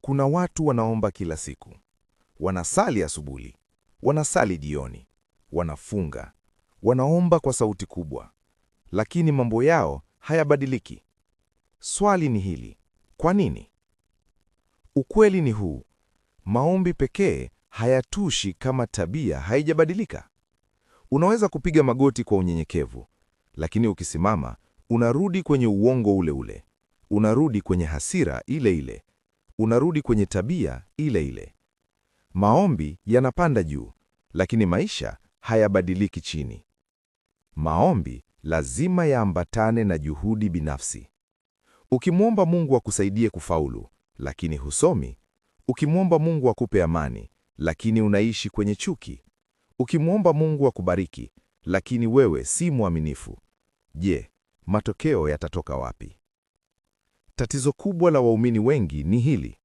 Kuna watu wanaomba kila siku, wanasali asubuhi, wanasali jioni, wanafunga, wanaomba kwa sauti kubwa, lakini mambo yao hayabadiliki. Swali ni hili: kwa nini? Ukweli ni huu: maombi pekee hayatoshi kama tabia haijabadilika. Unaweza kupiga magoti kwa unyenyekevu, lakini ukisimama unarudi kwenye uongo ule ule, unarudi kwenye hasira ile ile, unarudi kwenye tabia ile ile. Maombi yanapanda juu, lakini maisha hayabadiliki chini. Maombi lazima yaambatane na juhudi binafsi. Ukimwomba Mungu akusaidie kufaulu, lakini husomi; ukimwomba Mungu akupe amani, lakini unaishi kwenye chuki; ukimwomba Mungu akubariki, lakini wewe si mwaminifu, je, matokeo yatatoka wapi? Tatizo kubwa la waumini wengi ni hili: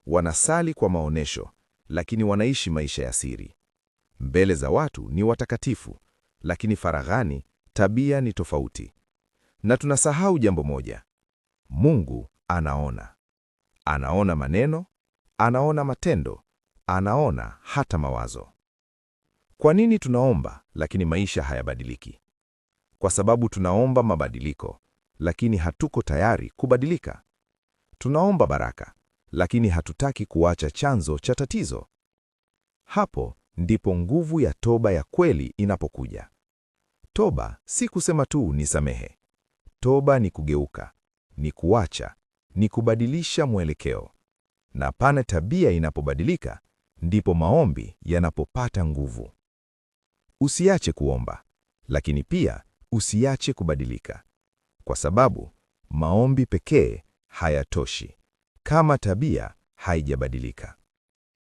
wanasali kwa maonesho, lakini wanaishi maisha ya siri. Mbele za watu ni watakatifu, lakini faraghani tabia ni tofauti. Na tunasahau jambo moja: Mungu anaona. Anaona maneno, anaona matendo, anaona hata mawazo. Kwa nini tunaomba lakini maisha hayabadiliki? Kwa sababu tunaomba mabadiliko, lakini hatuko tayari kubadilika. Tunaomba baraka, lakini hatutaki kuacha chanzo cha tatizo. Hapo ndipo nguvu ya toba ya kweli inapokuja. Toba si kusema tu nisamehe. Toba ni kugeuka, ni kuacha, ni kubadilisha mwelekeo. Na pale tabia inapobadilika, ndipo maombi yanapopata nguvu. Usiache kuomba, lakini pia usiache kubadilika, kwa sababu maombi pekee hayatoshi kama tabia haijabadilika.